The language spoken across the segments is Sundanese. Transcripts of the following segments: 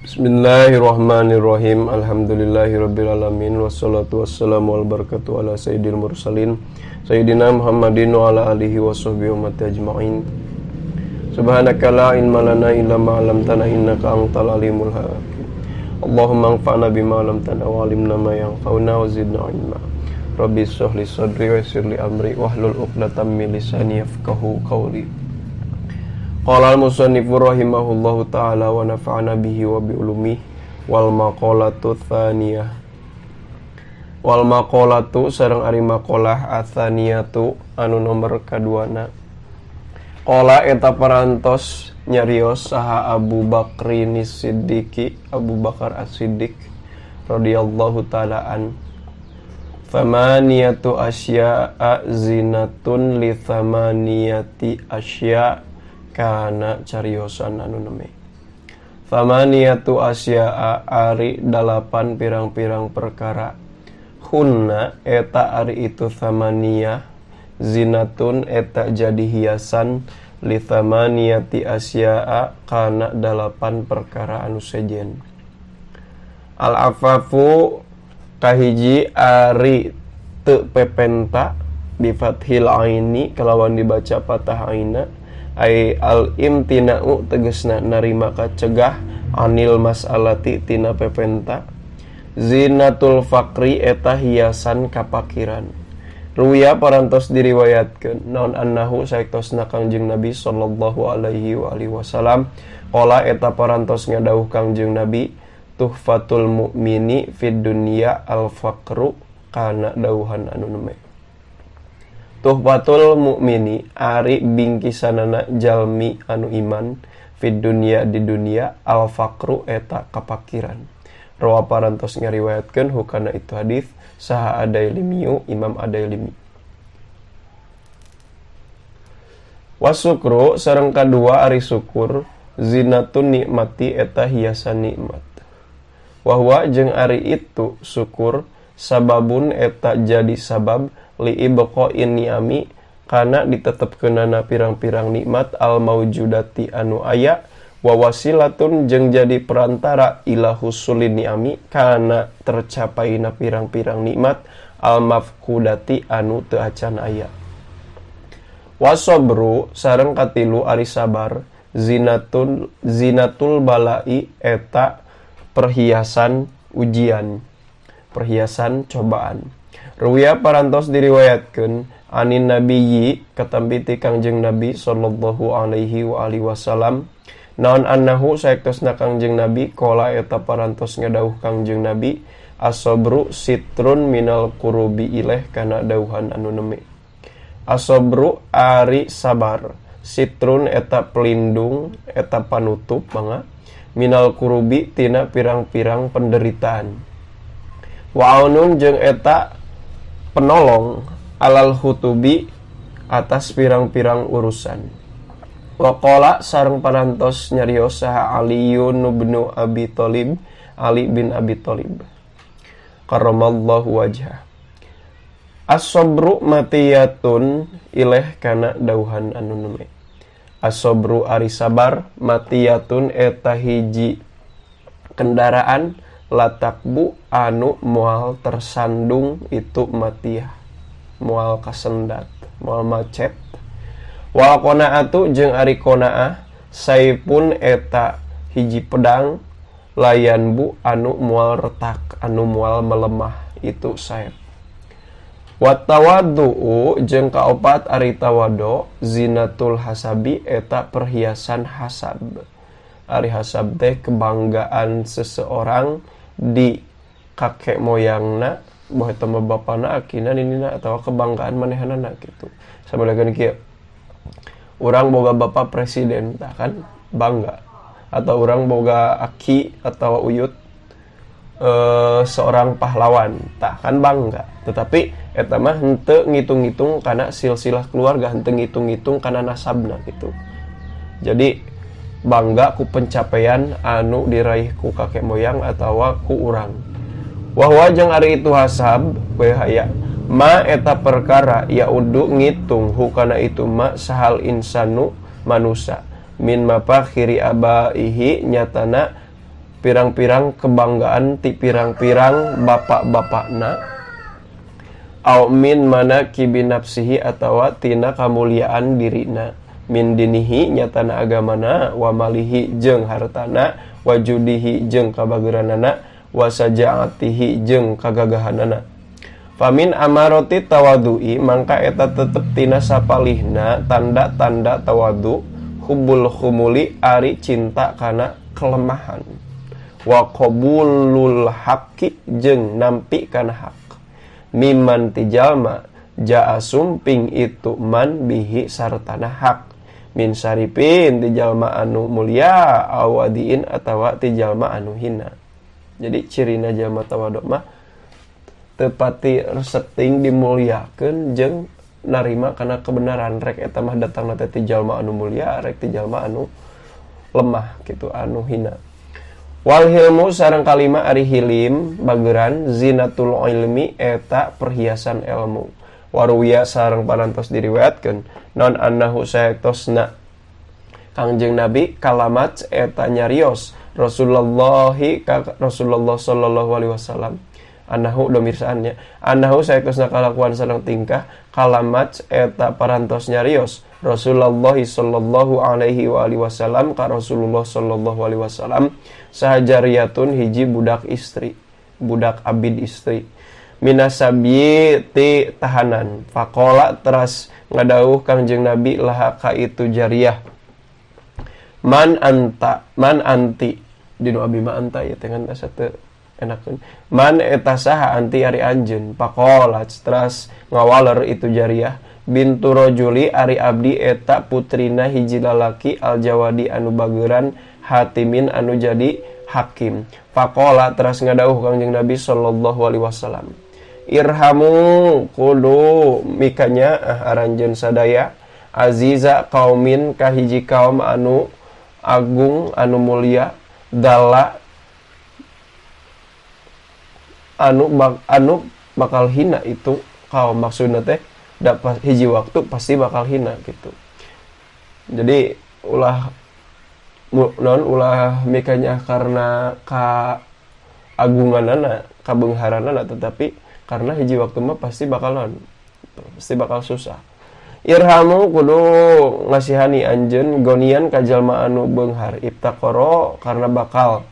Bismillahirrahmanirrahim. Alhamdulillahirabbil alamin wassalatu wassalamu wal barakatuh ala sayyidil mursalin sayyidina Muhammadin wa ala alihi washabbihi ummati ajmain. Subhanaka la ilma lana illa ma 'allamtana innaka antal alimul hakim. Allahumma anfa'na bima 'allamtana wa 'allimna ma yanfa'una wa zidna ilma. Rabbi shrah li sadri wa yassir li amri wahlul 'uqdatam min lisani yafqahu qawli. Qala al-musannifu rahimahullahu ta'ala wa nafa'ana bihi wa bi ulumihi wal maqalatu tsaniyah. Wal maqalatu sareng ari maqalah atsaniyatu anu nomor kaduana. Qala eta parantos nyarios saha Abu Bakrin Siddiqi, Abu Bakar As-Siddiq radhiyallahu ta'ala an. Thamaniyatu asya'a zinatun li thamaniyati asya' kana cariosan anu neme. Thamaniyatu asya'a ari dalapan pirang-pirang perkara. Hunna eta ari itu thamaniyah zinatun eta jadi hiasan li thamaniyati asya'a kana dalapan perkara anu sejen. Al afafu kahiji ari teu pepenta bi fathil aini kalawan dibaca patah aina ai al imtina'u tegesna narima kacegah anil mas'alati tina pepenta. Zinatul faqri eta hiasan kapakiran. Ruya parantos diriwayatkeun naon annahu saektosna Kangjeng Nabi sallallahu alaihi wa alihi wasallam qala eta parantos ngadawuh Kangjeng Nabi tuhfatul mu'mini fid dunya al faqru kana dawuhan anu neme. Tuhfatul mu'mini ari bingkisanana jalmi anu iman fid dunya di dunia al faqru eta kapakiran. Rawa parantos ngariwayatkeun hukana itu hadis saha Adailimiyu Imam Adailimi. Wasukru sareng kadua ari syukur zinatun nikmati eta hiasan nikmat. Wahwa jeung ari itu syukur sababun eta jadi sabab li ibqa'in ni'ami kana ditetepkeunana pirang-pirang nikmat al maujudati anu aya wa wasilatun jeung jadi perantara ila husulin ni'ami kana tercapaina pirang-pirang nikmat al mafqudati anu teu acan aya. Wasobru sareng katilu ari sabar zinatun zinatul balai eta perhiasan ujian, perhiasan cobaan. Ruya parantos diriwayatkeun anin nabiyyi katampi ti Kangjeng Nabi sallallahu alaihi wa alihi wasallam naon annahu saektosna Kangjeng Nabi qala eta parantos ngadawuh Kangjeng Nabi asobru sitrun minal kurubi ileh kana dawuhan anu neme. Asobru ari sabar sitrun eta pelindung eta panutup mangga minal kurubi tina pirang-pirang penderitaan. Wa aunun jeung eta penolong alal hutubi atas pirang-pirang urusan. Waqala sareng parantos nyarios saha Aliyun bin Abi Thalib, Ali bin Abi Thalib karramallahu wajhah. As-sabru matiyatun ileh kana dauhan anu neme. As-sabru ari sabar matiyatun eta hiji kendaraan latakbu anu moal tersandung itu matiyah, moal kasendat, moal macet. Wal qanaatu jeung ari qanaah saipun eta hiji pedang layan bu anu moal retak, anu moal melemah itu saip. Wa tawaddu'u jeung kaopat ari tawaddu zinatul hasabi eta perhiasan hasab. Ari hasab teh kebanggaan seseorang di kakek moyangna, boh eta mah bapana, akina, ninina, atawa kebanggaan manehanana gitu. Sabalagan kieu. Urang boga bapak presiden, tah kan bangga. Atau urang boga aki atau uyut seorang pahlawan, tah kan bangga. Tetapi eta mah henteu ngitung-ngitung kana silsilah keluarga, henteu ngitung-ngitung kana nasabna gitu. Jadi bangga ku pencapaian anu diraih ku kakek moyang atawa ku urang. Wahwa jeung ari itu hasab we haya ma eta perkara yaudu ngitung hukana itu ma sahal insanu manusa min mafakhiri abaihi nyatana pirang-pirang kebanggaan ti pirang-pirang bapak-bapakna au min manaqibi nafsihi atawa tina kamuliaan dirina min dinihi nyatana agamana wa malihi jeung hartana wa judihi jeung kabageranana wa sajaatihi jeung kagagahanana. Famin amaroti tawadu'i mangka eta tetep tina sapalihna tanda-tanda tawadu hubbul khumuli ari cinta kana kelemahan wa qabulul haqqi jeung nampi kana hak mimman ti jalma jaa sumping itu man bihi sartana hak min saripin ti jalma anu mulia awadiin atawa ti jalma anu hina. Jadi cirina jalma tawadu mah tepati reseting dimuliakeun jeung narima kana kebenaran rek eta mah datangna teh ti jalma anu mulia rek ti jalma anu lemah gitu anu hina. Wal hilmu sareng kalima ari hilim bageran zinatul ilmi eta perhiasan ilmu. Waruya sareng parantos diriwayatkeun non annahu saektosna Kangjeng Nabi kalamat eta nyarios Rasulullahi ka Rasulullah sallallahu alaihi wasallam annahu domir saannya annahu saektosna kalakuan sareng tingkah kalamat eta parantos nyarios Rasulullah sallallahu alaihi wa alihi wasallam ka Rasulullah sallallahu alaihi wasallam sahajariyatun hiji budak istri budak abid istri minasabyi ti tahanan faqala teras ngadauh Kangjeng Nabi laha ka itu jariyah man anta man anti dinu abi ma anta ieu teh ngan asa teu enakeun man eta saha anti ari anjeun faqala teras ngawaler itu jariyah bintu rajuli ari abdi eta putrina hiji lalaki aljawadi anu bageran hatimin anu jadi hakim faqala teras ngadauh Kangjeng Nabi sallallahu alaihi wasallam irhamu kudu mikanya aranjeun sadaya aziza kaumin ka hiji kaum anu agung anu mulia dala anu bakal hina itu kaum maksudna teh dapat hiji waktu pasti bakal hina gitu. Jadi ulah non ulah mikanya karena ka agunganana, kabeungharanana, tetapi karena hiji waktu mah pasti bakal non, pasti bakal susah. Irhamu kudu ngasihani anjeun gonian ka jalma anu beunghar ibtaqara karena bakal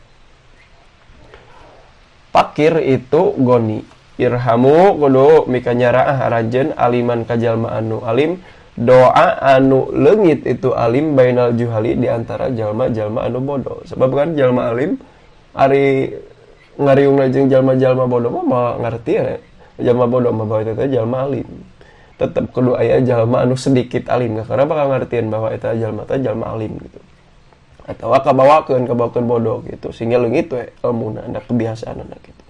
pakir itu goni. Irhamu kudu mikanyaraah aranjeun aliman ka jalma anu alim doa anu leungit itu alim bainal juhali di antara jalma-jalma anu bodoh. Sebab kan jalma alim ari ngariungna jeung jalma-jalma bodoh mah ngarti ya. Jalma bodoh mah bahwa eta jalma alim. Tetep kudu aya jalma anu sedikit alim karena bakal ngartieun bahwa eta jalma teh jalma alim gitu. Atawa kabawakeun bodoh gitu sehingga leungit we elmuna ada kebiasaanna gitu.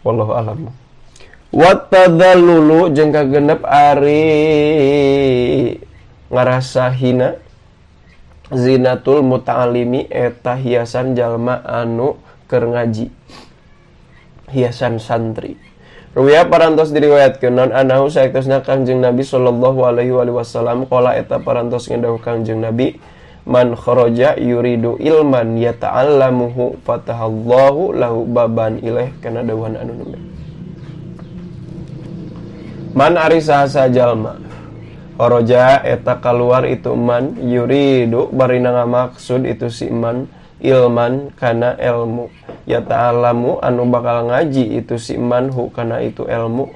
Wallahu alam. Wa tadallulu jeung kagenep ari ngarasa hina zinatul muta'alimi eta hiasan jalma anu keur ngaji hiasan santri. Ruwiya parantos diriwayatkeun non anahu saektosna Kangjeng Nabi sallallahu alaihi wasallam qala eta parantos ngendawuh Kangjeng Nabi man kharaja yuridu ilman yata'allamuhu fatahallahu lahu baban ilaih kana dawuhan anu nembe. Man ari saha jalma kharaja eta kaluar itu man yuridu barina ngamaksud itu si man ilman kana ilmu yata'allamu anu bakal ngaji itu si man hu kana itu ilmu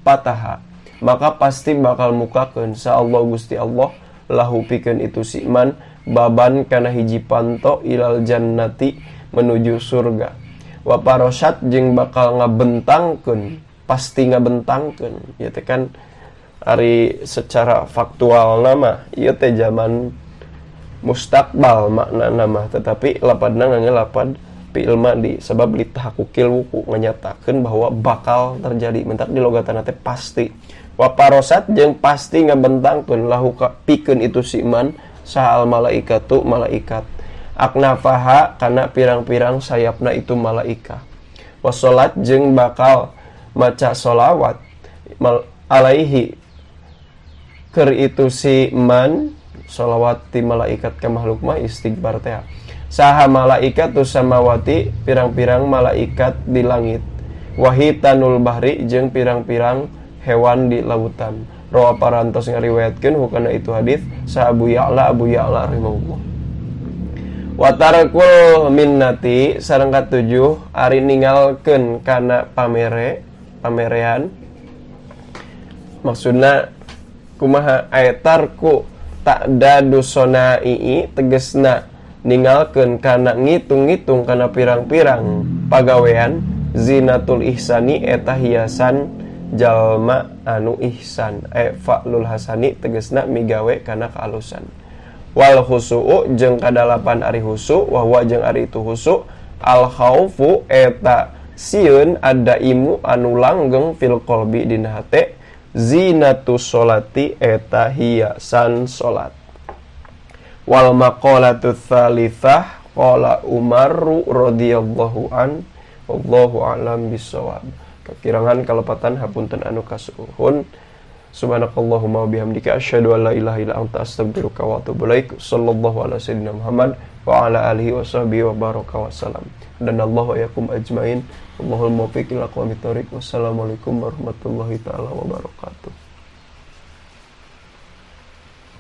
pataha maka pasti bakal mukakeun sa Allah Gusti Allah lahu pikeun itu si man baban kana hiji panto ilal jannati menuju surga wa parosat jeung bakal ngabentangkeun pasti ngabentangkeun ieu teh kan ari secara faktual nama ieu teh zaman mustakbal makna nama tetapi lapadna ngangge lapad fi'il madi sebab litahaqukil wuku nganyatakeun bahwa bakal terjadi mentak di logatana teh pasti wa parosat jeung pasti ngabentangkeun lahu pikeun itu si man sahal malaikatu malaikat aknafaha kana pirang-pirang sayapna itu malaika wa salat jeung bakal maca solawat alaihi keur itu si man solawat ti malaikat ka makhluk mah istighfar teh Saha malaikatus samawati pirang-pirang malaikat di langit. Wahitanul bahri jeung pirang-pirang hewan di lautan. Rawa parantos ngariwayatkeun hukana itu hadis sa Abu Ya'la rahimahullah. Wa tarkul minnati sareng katujuh ari ninggalkeun kana pamere pamerean. Maksudna kumaha aytarku ta'dadu sonai tegesna ninggalkeun kana ngitung-ngitung kana pirang-pirang pagawean zinatul ihsani eta hiasan jalma anu ihsan fa'lul hasani tegesna migawe kana kaalusan wal khusu'u jeung kadalapan ari husu wa huwa jeung ari itu husu al khaufu eta sieun adaimu anu langgeng fil qalbi dina hate zinatus sholati eta hiasan salat. Wal maqalatu tsalitsah qala Umaru radhiyallahu an wallahu a'lam bissawab. Kakirangan kalepatan hapunten anu kasuhun. Subhanakallahumma wa bihamdika asyhadu an la ilaha illa anta astaghfiruka wa atubu ilaik. Sallallahu ala sayyidina Muhammad wa ala alihi wa sahbihi wa baraka wa salam. Dan Allah wa yakum ajmain. Allahul muwaffiq ila aqwamit thoriq. Wassalamualaikum warahmatullahi taala wabarakatuh.